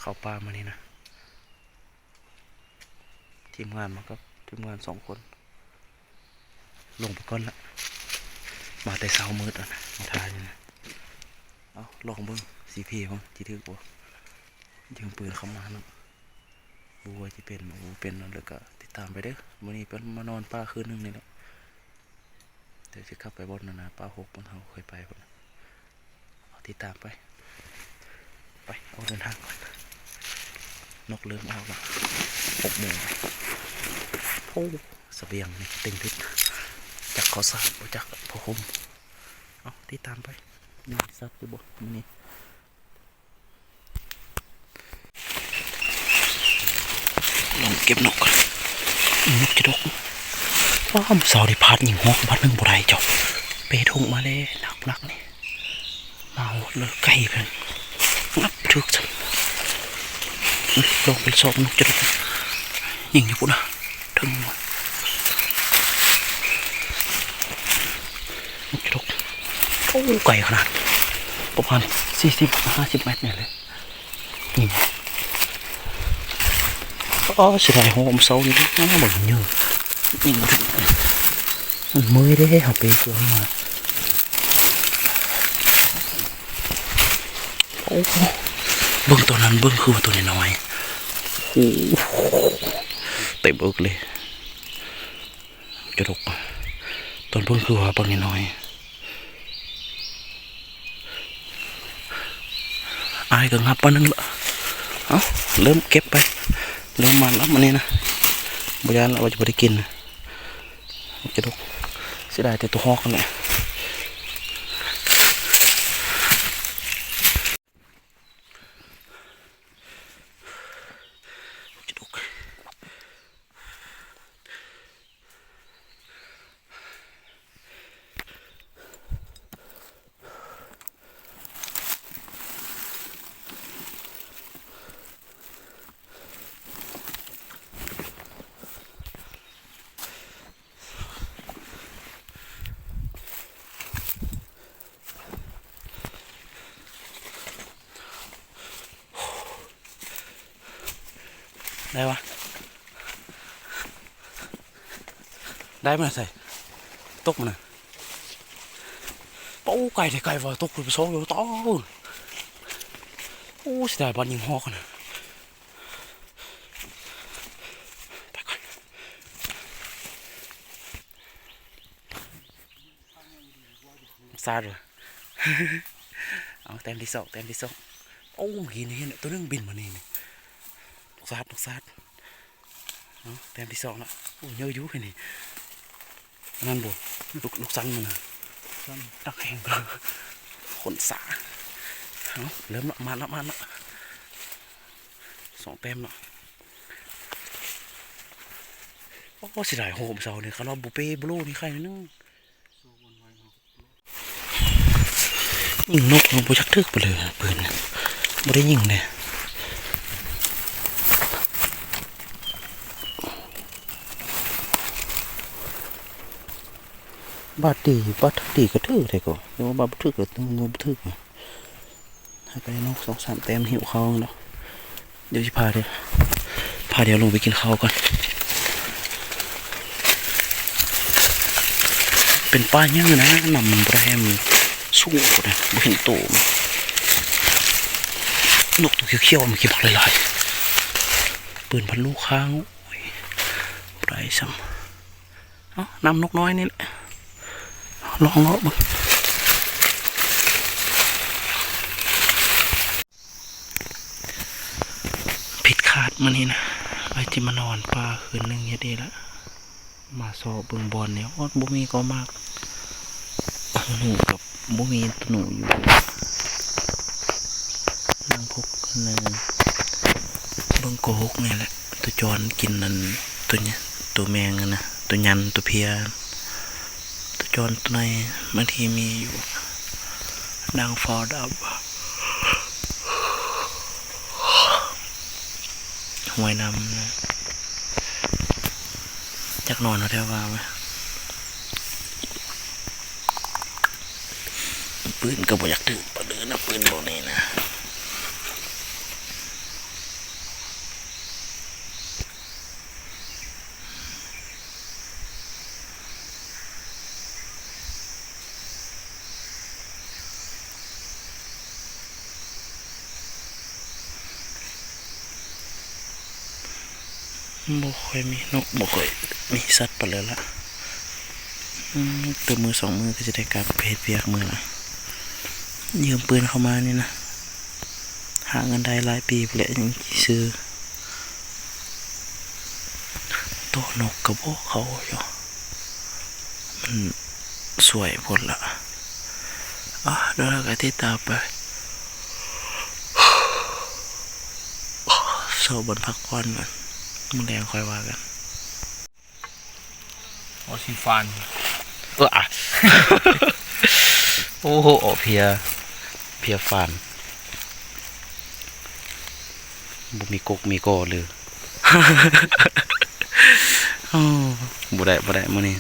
ເອົາປາມື້ນີ້ນະ ທີມງານມາກັບທີມງານສອງຄົນ ລົງໄປກ່ອນລະ ມາແຕ່ເຊົ້າມືດແລ້ວນະ ມາຖ່າຍຢູ່ນະ. ເອົາ ລອງເບິ່ງ ຊິເພເບິ່ງ ຊິຖືກບໍ່ ຍິງປືນເຂົ້າມາເນາະ. ບໍ່ວ່າຊິເປັນບໍ່ເປັນ ແລ້ວກະຕິດຕາມໄປເດີ້. ມື້ນີ້ເພິ່ນມານອນປ່າຄືນໜຶ່ງນີ້ແຫຼະ ດຽວຊິກັບໄປບ່ອນນັ້ນນະ ປ່າຫົກ ບ່ອນເຮົາເຄີຍໄປພຸ້ນ. ເອົາ ຕິດຕາມໄປ ໄປ ອອກເດີນທາງກ່ອນ. ນົກເລີ່ມອອກແລ້ວ ຫົກໂມງ. ໂອ້ ສະບຽງນີ້ເຕັມທິດ ຈັກເຂົ້າສານບໍ່ຈັກຜ້າຫົ່ມ. ເອົາ ຕິດຕາມໄປ ມີສັດຢູ່ບໍ່ມື້ນີ້. ລອງເກັບນົກກ່ອນ ນົກຈະດົກ. ວ້າ ມື້ເຊົ້ານີ້ພາດຍິງຮອກບາດໜຶ່ງບໍ່ໄດ້ເຈົ້າ ເປທຸງມາແລ້ວ ໜັກໆ ນີ້ ມາໂຫດເລີຍ ໄກເພິ່ນ ງັບຖືກຊັ້ນ. ລອງໄປຊອກນົກຈະດົກ ຍິງຢູ່ພຸ້ນນະ ເທິງ ນົກຈະດົກ. ໂອ້ ໄກຂະໜາດ ປະມານສີ່ສິບ ຫ້າສິບແມັດນີ້ແຫຼະ. ນີ້ ອໍ ເສຍດາຍຫົວມື້ເຊົ້ານີ້ ອ້າ ບັກເຍີ ນີ້ ມັນເມື່ອຍເດ້ ເຮົາເປເຄື່ອງມາ. ໂອ້ ເບິ່ງໂຕນັ້ນ ເບິ່ງຄືວ່າໂຕນ້ອຍໆ ໂອ້ ເຕັມເອິກເລີຍ. ຈະດົກ ຕອນເບິ່ງຄືວ່າບັກນ້ອຍໆ ອ້າຍກໍງັບປານໜຶ່ງລະ. ເອົ້າ ເລີ່ມເກັບໄປ ເລີ່ມມາລະມື້ນີ້ນະ ບໍ່ຢ້ານລະວ່າຈະບໍ່ໄດ້ກິນນະ. ຈະດົກ ເສຍດາຍແຕ່ໂຕຮອກຫັ້ນແຫຼະ. ໄດ້ວະ ໄດ້ມາໃສ ຕົກມານະ. ໂອ້ ໄກແທ້ ໄກວ່າ ຕົກໄປສອງໂລ. ໂອ້ ເສຍດາຍບາດຍິງຮອກນະ. ໄປກ່ອນ ສາດວະ. ເອົາ ແຕ້ມທີສອງ ແຕ້ມທີສອງ. ໂອ້ ເຫັນ ເຫັນ ໂຕໜຶ່ງບິນມານີ້ ນີ້ ນົກສາດ ນົກສາດ. ເອົາ ແຕ້ມທີສອງລະ. ໂອ້ ເຍີະຢູ່ແຄ່ນີ້. ອັນນັ້ນບໍ່ ລູກ ລູກສັນມັນນະ ສັນ ຕັກແຮງ ຄົນສາ. ເອົາ ເລີ່ມລະ ມາລະ ມາລະ ສອງແຕ້ມລະ. ໂອ້ ເສຍດາຍ ໂຫ ມື້ເຊົ້ານີ້ ຄັນວ່າບໍ່ເປບໍ່ໂລນີ້ໄຄໜ້ອຍໜຶ່ງ. ຍິງນົກບໍ່ຈັກຖືກປານໃດ ປືນບໍ່ໄດ້ຍິງເດ້. ບາດດີ ບາດຖືກດີກໍຖືກແທ້ກໍ ແຕ່ວ່າບາດບໍ່ຖືກກໍບໍ່ຖືກ. ໃຫ້ໄປນົກສອງສາມແຕ້ມ ຫິວເຂົ້າເນາະ. ດຽວຊິພາ ພາດຽວລົງໄປກິນເຂົ້າກ່ອນ. ເປັນປ່າເຍີະນະ ນ້ຳມັນບໍ່ໄດ້ ມັນສູງພຸ້ນນະ ບໍ່ເຫັນໂຕມັນ. ນົກໂຕຂຽວໆ ມັນກິນບັກຫຼາຍໆ. ປືນພັນລູກຄ້າງ ໂອ້ຍ ບໍ່ໄດ້ຊ້ຳ. ເອົ້າ ນ້ຳນົກນ້ອຍນີ້ແຫຼະ ລອງເລາະເບິ່ງ. ຜິດຄາດມື້ນີ້ນະ ໄອ້ທີ່ມານອນປ່າຄືນໜຶ່ງເຮັດດີລະ ມາຊອກເບິ່ງບ່ອນນີ້ ໂອດ ບໍ່ມີກໍໝາກ ໜູກໍບໍ່ມີ ໂຕໜູຢູ່ ນັ່ງພົກ ເບິ່ງກໍຫົກນີ້ແຫຼະ ໂຕຈອນກິນອັນ ໂຕ ໂຕແມງຫັ້ນນະ ໂຕຍັນ ໂຕເພຍ ໂຕຈອນ ໂຕໃນ ບາງທີມີຢູ່ ນັ່ງເຝົ້າດັບ ຫ້ວຍນ້ຳນະ ຈັກນອນເອົາແທ້ວ່າ ປືນກໍບໍ່ຢາກຖືກປານໃດນະ ປືນບໍ່ນີ້ນະ. ບໍ່ຄ່ອຍມີນົກ ບໍ່ຄ່ອຍມີສັດປານໃດລະ. ອືມ ຕົວມື້ສອງມື້ກໍຈະໄດ້ກັບໄປເຮັດວຽກມື້ລະ. ຢືມປືນເຂົາມານີ້ນະ ຫາເງິນໄດ້ຫຼາຍປີພຸ້ນແຫຼະ ຍັງຊິຊື້. ໂຕນົກກໍບໍ່ເຂົ້າຢູ່ ມັນສວຍໂພດລະ. ອາ ດຽວເຮົາກໍຕິດຕາມໄປ ເຊົາບ່ອນພັກຜ່ອນກ່ອນ ມື້ແລງຄ່ອຍວ່າກັນ. ໂອ ຊິຟານ ເອີ ອາ ໂອ້ໂຫ ເພຍ ເພຍຟານ ບໍ່ມີກົກມີກໍເລີຍ. ໂອ້ ບໍ່ໄດ້ ບໍ່ໄດ້ມື້ນີ້.